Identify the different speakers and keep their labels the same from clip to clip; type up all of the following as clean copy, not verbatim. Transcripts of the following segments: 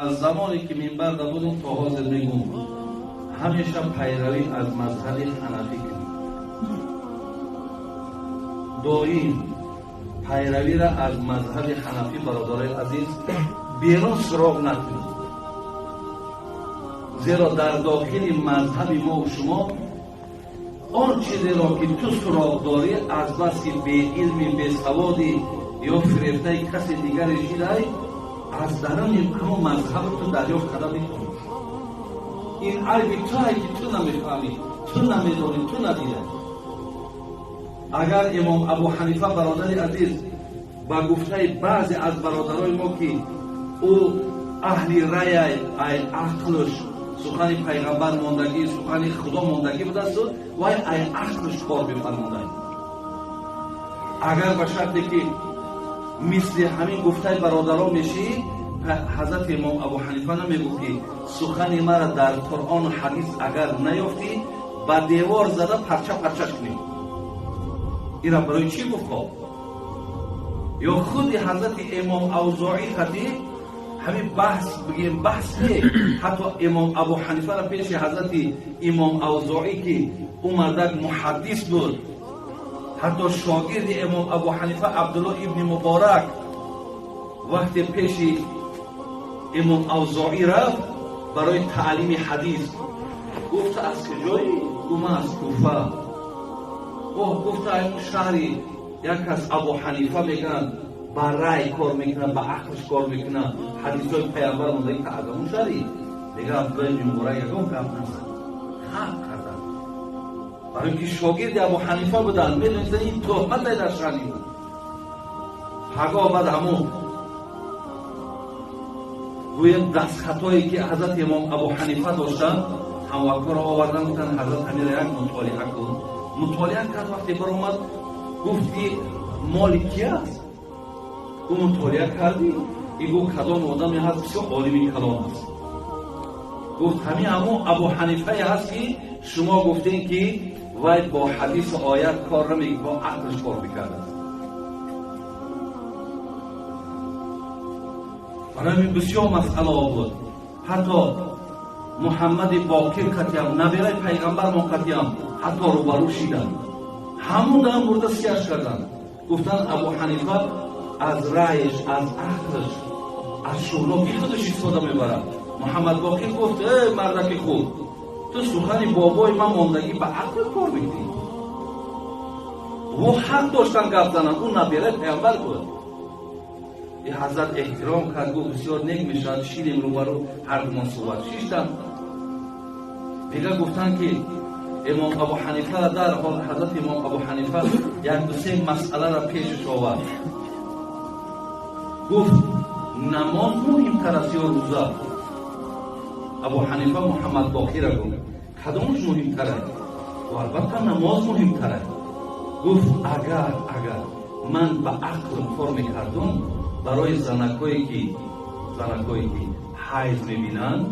Speaker 1: Аз замоне ки минбар будам то ҳозир мегӯм, ҳамеша пайравӣ аз мазҳаби ҳанафӣ кунед. Доим пайравиро аз мазҳаби ҳанафӣ, бародарои азиз, берун суроғ накунед. Зеро дар дохили мазҳаби мо ва шумо он чизеро ки ту суроғ дорӣ, аз баски беилми, бесаводӣ ё фирефтаи каси дигаре шидай, аз даруни ҳамон мазҳаб ту дарёфт карда метавонӣ. Ин айби туае ки ту намефаҳмӣ, ту намедонӣ, ту надидаӣ. Агар имом Абу Ҳанифа, бародари азиз, ба гуфтаи баъзе аз бародарои мо, ки ӯ аҳли рая, ай ақлш сухани пайғамбар мондагӣ, сухани худо мондагӣ будасту вай ай ақлш кор бифармондай. Агар ба шарте ки мисли ҳамин гуфтаи бародарон мешӣ, ҳазрати имом Абу Ҳанифа намегуфт, ки сухани мара дар Қуръону ҳадис агар наёфтӣ, ба девор зада парча парчаш кунӣ. Ира барои чӣ гуфт? Хоб, ё худи ҳазрати имом Авзоӣ хати ҳамин баҳс, бигем баҳс не, ҳатто имом Абу Ҳанифаро пеши ҳазрати имом Авзоӣ, ки ӯ мардак муҳаддис буд, ҳатто шогирди имом Абу Ҳанифа Абдулло ибни Муборак вақте пеши имом Авзоӣ рафт барои таълими ҳадис, гуфта: «Аз куҷоӣ?» Гуфт: «Ман аз Куфа». Оҳ, гуфта, ай шаҳри як кас Абу Ҳанифа мегӯянд, ба рай кор мекунад, ба ақлш кор мекунад, ҳадисҳои пайғамбар мондаги, аз ҳамун шаҳри. Мега, Абдулло ибни Муборак ягон гап назад, хаб карданд, барои ки шогирди Абу Ҳанифа буданд, медонистанд, ин туҳмат дар шаъни буд. Пагоҳ баъд ҳамун гӯем дастхатое ки ҳазрати имом Абу Ҳанифа доштанд, ҳамвакторо овардан, гуфтанд: «Ҳазрат, ҳамира як мутолиа кун». Мутолиа кард, вақте баромад, гуфт ки моли ки аст? Ӯ мутолиа кардӣ, и гуфт: «Кадом одаме ҳаст, бисёр олими калон аст». Гуфт: «Ҳамин ҳамун Абу Ҳанифае ҳаст, ки шумо гуфтем, ки вай бо ҳадису оят кор намекунад, бо ақлш кор мекардааст». Барои ҳамин бисёр масъалаҳо буд. Ҳатто Муҳаммади Боқир қатиам, набираи пайғамбармон қатиам, ҳатто рӯбарӯ шиданд, ҳамун дам бурда сияш карданд, гуфтанд: «Абу Ҳанифа аз раъйш, аз ақлш, аз шӯрнокии худаш истифода мебарад». Муҳаммад Боқир гуфт: «Э мардаки хуб, ту сухани бобои ман мондагӣ ба ақл кор мекунӣ». Ӯ ҳақ доштан гап зананд, ӯ набираи пайғамбар буд. И ҳазрат эҳтиром кард, гуфт: «Бисёр нек мешавад, шидем рӯбарӯ, ҳардумон суҳбат». Шиштанд. Мега, гуфтанд, ки имом Абу Ҳанифара дарҳол ҳазрати имом Абу Ҳанифа як ду се масъаларо пешаш овард. Гуфт: «Намоз муҳимтар аст ё рӯза?» Абу Ҳанифа Муҳаммад Боқира гуфт: «Кадомаш муҳимтар аст?» Албатта, намоз муҳимтар аст. Гуфт: Агар ман ба ақлм кор мекардум, барои занакое ки ҳайз мебинанд,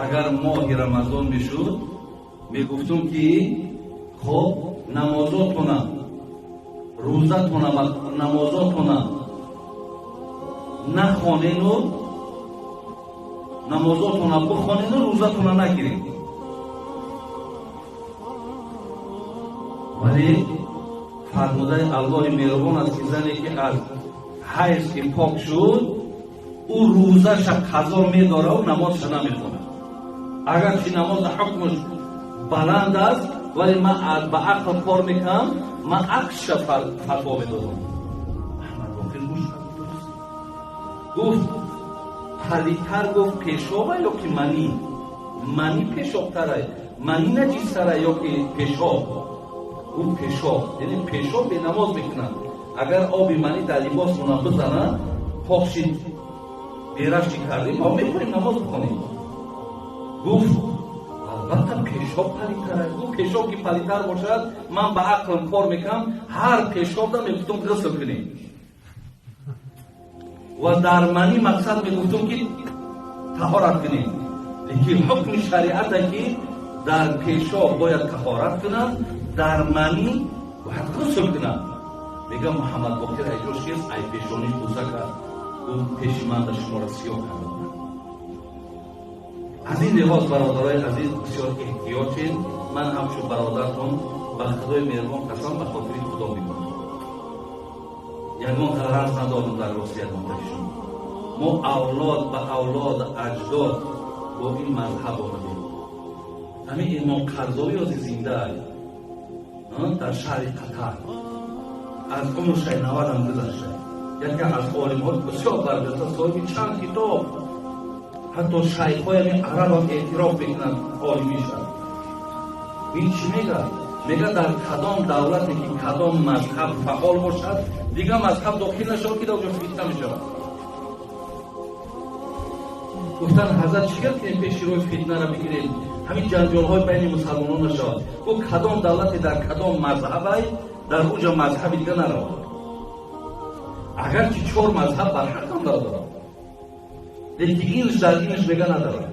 Speaker 1: агар моҳи Рамазон мешуд, мегуфтум, ки хоб, намозотона, рӯзатона, намозотона нахонену намозотона бихонену рӯзатона нагиред. Вале фармудаи Аллоҳи меҳрубон аст, ки зане ки аз ҳайз ки пок шуд, ӯ рӯзаша қазо медораву намозша намехонад. Агарчи намоза ҳукмаш баланд аст, вале ман ба ақл кор мекунам, ман аксша фатво медодам». Аҳмад Боқир гӯш кард, гуфт: «Палитар, гуфт, пешоба ё ки манӣ? Манӣ пешобтара, манӣ наҷистара ё ки пешоб?» Гуфт: «Пешоб». Яъне пешоб бенамоз мекунад. Агар оби манӣ дар либосмона бизанад, пок шид, берашки кардем, мо метавонем намоз бихонем. Гуфт: «Албатта, пешоб палитар». Гуфт: «Пешоб ки палитар бошад, ман ба ақлм кор мекунам, ҳар пешобда мегуфтум ғусл кунем ва дар манӣ мақсад мегуфтум, ки таҳорат кунем. Лекин ҳукми шариата, ки дар пешоб бояд таҳорат кунад, дар манӣ бояд ғусл кунад». Мега, Муҳаммад Боқир айҷош кес, ай пешониш буса кард. Гуфт пеши ман да шуморо сиёҳ кардам. Аз ин лиҳоз, бародарои азиз, бисёр эҳтиёт шед. Ман ҳамчун бародартон ба Худои меҳрубон қасам, ба хотири Худо мегӯям, ягон ғараз надорам дар рости ягонтаи шумо. Мо авлод ба авлод, аҷдод бо ин мазҳаб омадем. Ҳамин Имом Қарзовӣ ози зинда дар шаҳри Қатар, аз умршай 90-ам гузашта, яке аз олимҳо, бисёр барҷаста, соҳиби чанд китоб, ҳатто шайхҳои ҳамин арабам эътироф мекунанд олимиша. Ин чӣ мегӯяд? Мегӯяд, дар кадом давлате ки кадом мазҳаб фаъол бошад, дигар мазҳаб дохил нашавад, ки дар оҷо фитна мешавад. Гуфтанд: «Ҳазрат, чӣ кар кунем, пеши роҳи фитнаро бигирем, ҳамин ҷанҷолҳои байни мусалмонон нашавад?» Гуфт: «Кадом давлате дар кадом мазҳабай, дар уҷа мазҳаби дига наравад, агарчи чор мазҳаб барҳақам бародарам, лекин инш дар инш мега надорад».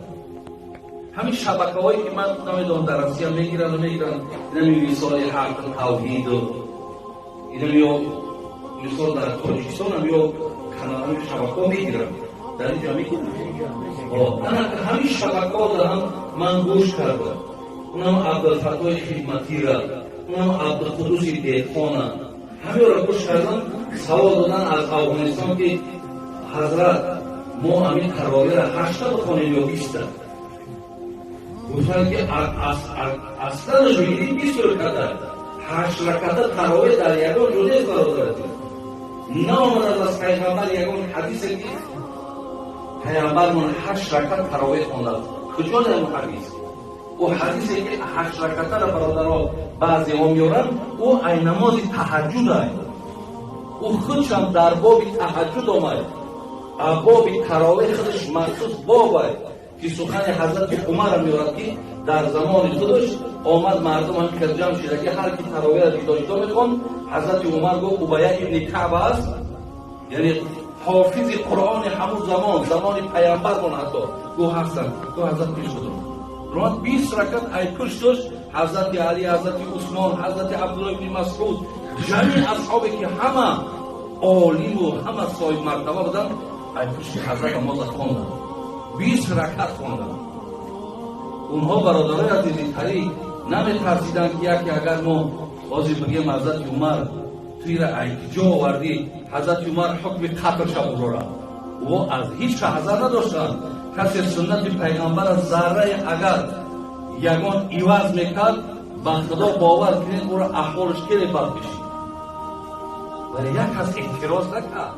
Speaker 1: Ҳамин шабакаҳое ки ман намедонам, дар Россия мегиранд, мегиранд, инами Висоли ҳақ, тавҳиду инам, ё мисол дар Тоҷикистонам, ё каналҳои шабакаҳо мегиранд, дар инҷа мегиранд. Ҳамин шабакаҳо дарам ман гӯш кардам, унам Абдулфаттои Хидматира, унам Абдуқудуси Деҳқона, ҳамеро гӯш кардам. Савол додан аз Афғонистон, ки ҳазрат, мо ҳамин таровеҳра ҳашта бихонем ё 20-та? Гуфтанд, ки асланаш бигирӣ, 20 раката. Ҳашт раката таровеҳ дар ягон ҷо нест, бародар. Наомадад аз пайғамбар ягон ҳадисе, ки пайғамбармон ҳашт ракат таровеҳ хондад. Куҷо ягон ҳадис? Ӯ ҳадисе ки ҳашт ракатара, бародаро, баъзеҳо меоранд, ӯ ай намози таҳаҷҷуд ай, ӯ худшам дар боби таҳаҷҷуд омад. А боби таровеҳ худаш махсус боб ай, ки сухани ҳазрати Умара меорад, ки дар замони худаш омад, мардум ҳамин кар ҷамъ шида, ки ҳар ки таровеҳра ҷудо ҷудо мехонд. Ҳазрати Умар гуфт, Убая ибни Каъба аст, яъне ҳофизи Қуръони ҳамун замон, замони паямбармон ҳатто, гу ҳастанд, гу ҳазрат пеш худо ромад, 20 ракат ай пушт дошт. Ҳазрати Али, ҳазрати Усмон, ҳазрати Абдулло ибни Масъуд, ҷамиъ асҳобе ки ҳама олиму ҳама соҳибмартаба буданд, ай пушти ҳазрат намоза хонданд, 20 ракат хонданд онҳо. Бародарои азизи, тарик наметарсиданд, ки яке агар мо ҳозир бигем: «Ҳазрати Умар, ту ира ай куҷо овардӣ?», ҳазрати Умар ҳукми қатл шабурора. Ӯ аз ҳеҷ ҳазар надоштанд. Касе суннати пайғамбара заррае агар ягон иваз мекард, ба Худо бовар кунед, ӯро аҳволаш хеле бад мешид. Вале як кас эътироз накард.